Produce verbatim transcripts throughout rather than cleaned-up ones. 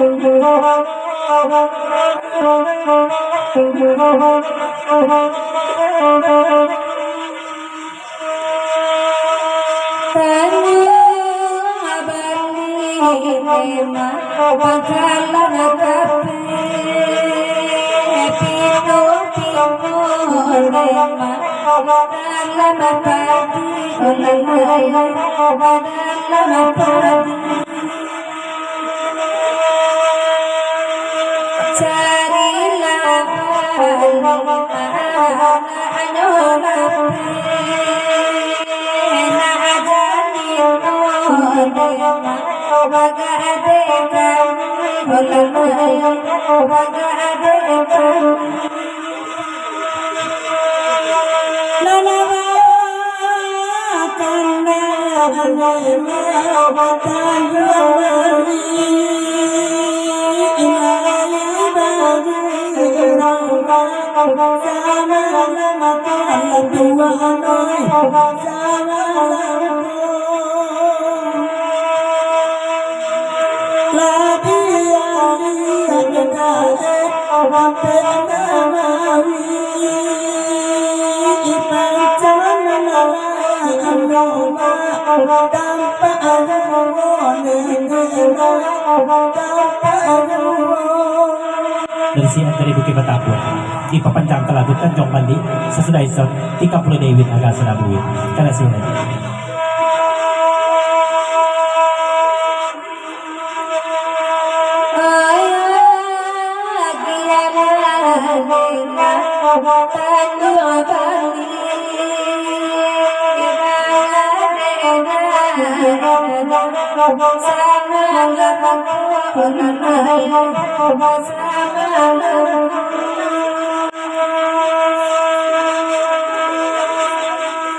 Tanjung Balai memang pangkalan kapeh, pino-pino memang dalam padi, dalam padi. Carilah bana anyo lapeh, nak jadi model, bagak dek kami, bagak dek kami. Dari sinan dari Bukik Batapuah, dipapanjang ka lagu Tanjung Balai, sasudah ison, tika pulo dek Iwin Aga Sanabuin. Karasihan.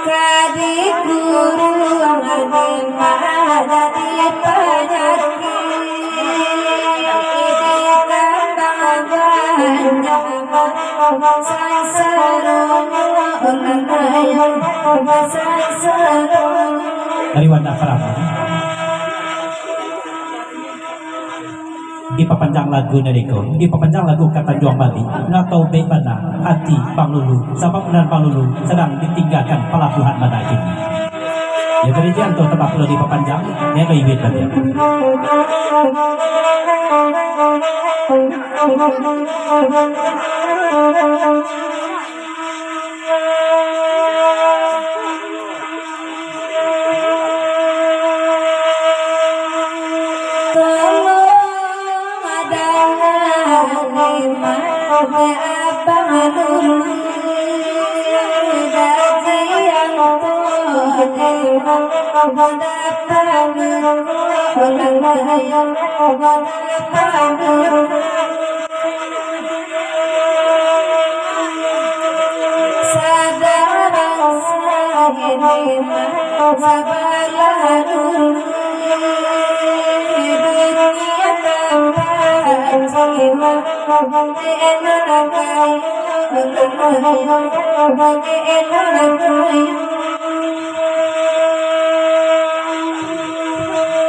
Ka dikuruang dek mak jadi panyakik, di kandang banyak sansaro, sansaro. Dari Wanda Pratama. Dipapanjang lagu nan iko, dipapanjang lagu ka Tanjuang Bali, ndak tahu bek bana ati Bang Lulu, sabab nan Bang Lulu sadang ditinggakan palabuahan bana kini. Yo, dari Jianto tambah pulo dipapanjang, yo, Iwin baliak.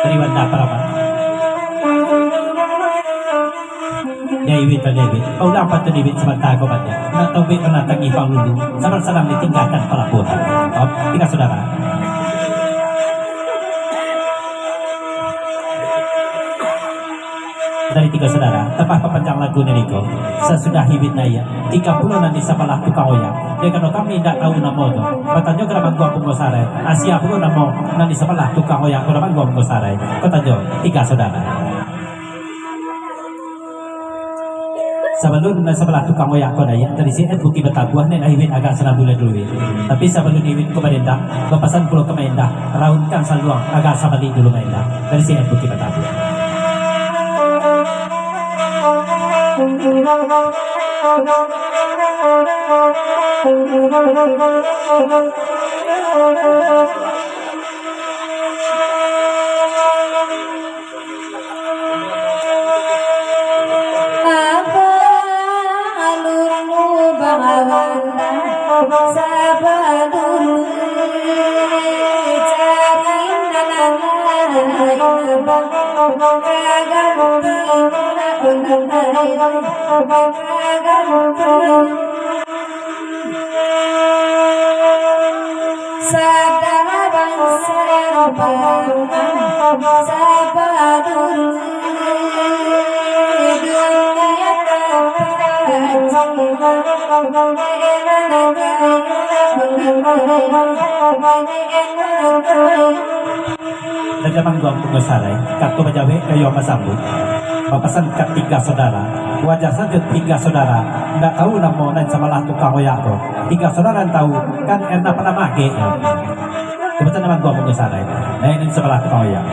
Dari Wanda Paraman. Dek Iwin, Dek Iwin. Ulang pantun Iwin sabanta ko, Bang. Ndak tahu bek bana tangih Bang Lulu, sabab sadang ditinggakan palabuahan. Oh, tingga saudara. Dari tigo saudara, tambah papanjang lagu nan iko. Sasudah Iwin naiak, tingga pulo nan di sabalah tukang oyak. Dek karano kami indak tahu namonyo, batanyo ka Damangguang Bungo Sarai, asia pulo namo nan di sabalah tukang oyak ko Damangguang Bungo Sarai. Ko tanyo, tingga saudara. Sabalun nan sabalah tukang oyak ko naiak, dari sinan Bukik Batabuah, nan Iwin agak salah bulan dulu, Win. Tapi sabalun Iwin ko barendang, bapasan pulo ka Maendah, raunkan saluang, agak sabalik dulu Maendah, dari sinan Bukik Batabuah. Abah lulu bawana, sabalun cari nan lain, Abah. Raja Mangguang Pungo Sarai, kato bajawek kayo basambuik, bapasan ka tiga saudara, wajar sajo tiga saudara, ndak tahu namo nan sabalah tukang oyak tu. Tiga saudara nan tahu, kan Erna pernah magek nyo. Kato Raja Mangguang Pungo Sarai, nah, nan sabalah tukang oyak.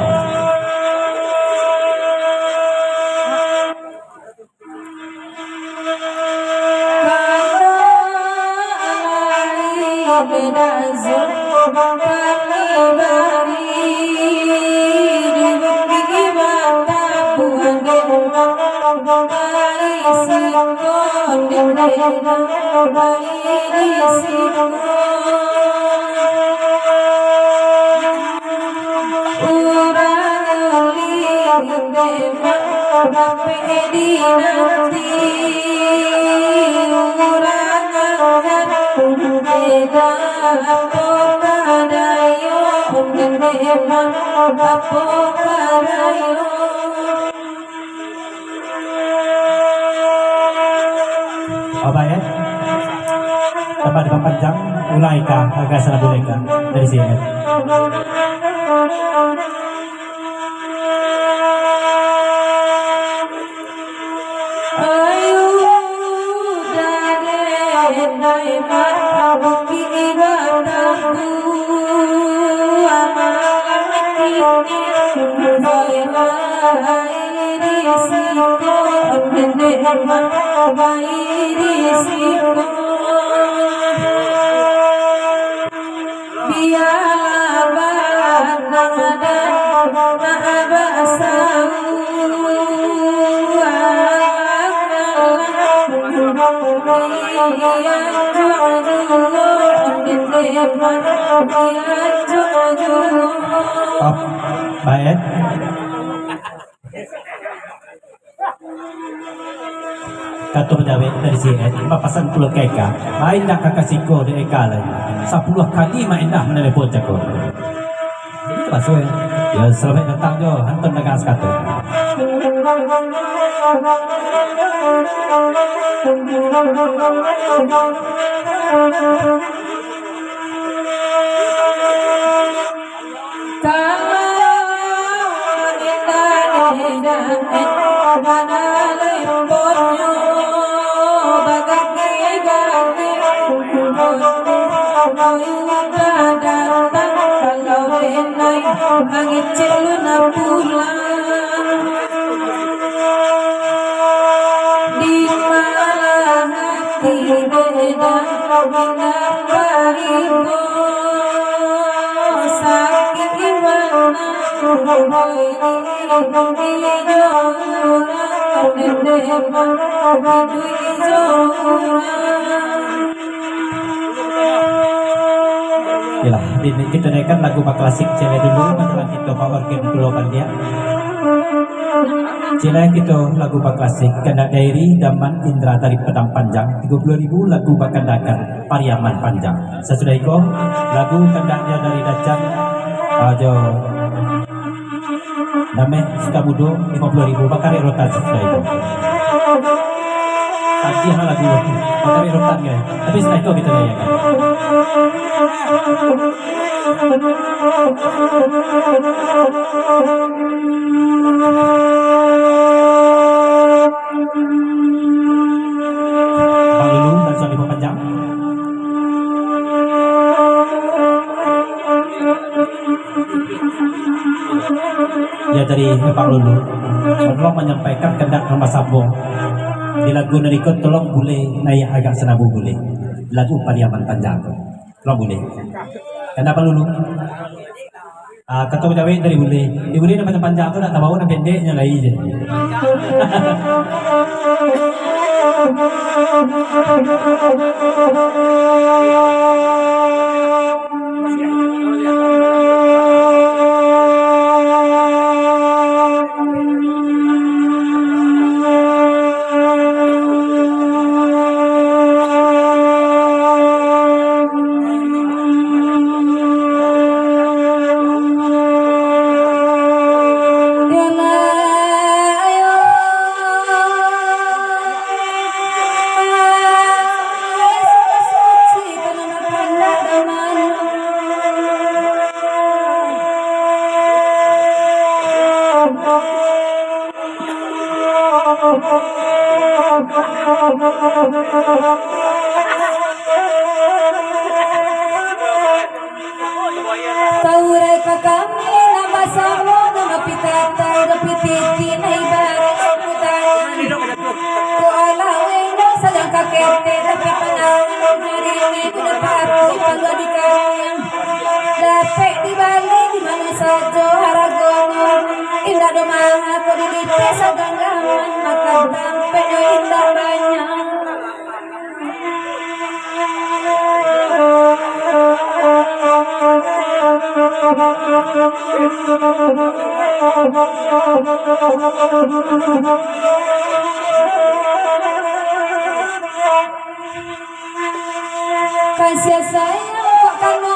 Urang liang dek mak dapek dinanti, urang adat beda apo padayo, dek mak apo padayo. Oke, eh. Tanpa dipapanjang, ulang ika, agak salah boleh ika. Dari sini, eh. Ayu dade dai marabuki ibadaku, amalan kini bailai di siko, dede mabai di siko. Bialah batang dan nak basau. Stop. Baik. Kato bajawek dari si Ed, bapasan pulo ka Eka, lain dak ka kasiko dek Eka lai. Sapuluah kali mak indah manelepon cako. Paso, eh. Yo, salamaik datang jo, hantam dagang sakato. Kalau indak, indak, bana leponnyo, bagageh-gageh, udah datang, kalau denai, mangecek lun pulang. Di malam hati beda, beda bariko, sakik iman. Yalah, di, kito naiakkan lagu baklasik ciek lai dulu, manjalang kito bawa orgen pulo baliak. Ciek lai kito lagu baklasik, Kandak Dairi, Daman Indra dari Padang Panjang, tigo puluah ribu, lagu bakandakan Pariaman Panjang. Sasudah iko, lagu kandaknyo dari Dacan, ah, jo Dameh Sukamudo, limo puluah ribu, bakarek rotan sasudah itu. Tagih lah lagu, bakarek rotan, guys. Tapi sasudah itu kita layankan. Bang Lulu, dan suami panjang. Ya, dari Bang Lulu, tolong manyampaikan kandak nan basamo di lagu nan iko, tolong bulih naiak agak sanabu bulih. Lagu Pariaman Panjang tu. Tolong bulih. Kandak Bang Lulu. Ah, kato bajawek dari bulih. Di bulih nan panjang-panjang tu nak tabao nan pendeknyo lai je. Taurai ka kami nan basawo, nan bapitah, nan bapititi, nan ibarat samudaya. Ko alah wendo sadang kakete, tapi pandangan dari ini udah pasti paluah dikalian. Dapek dibali di mano sajo haragonyo. Indak doh maha ko dilipeh saganggaman, maka tampeknyo indak banyak. Kasih sayang kok kami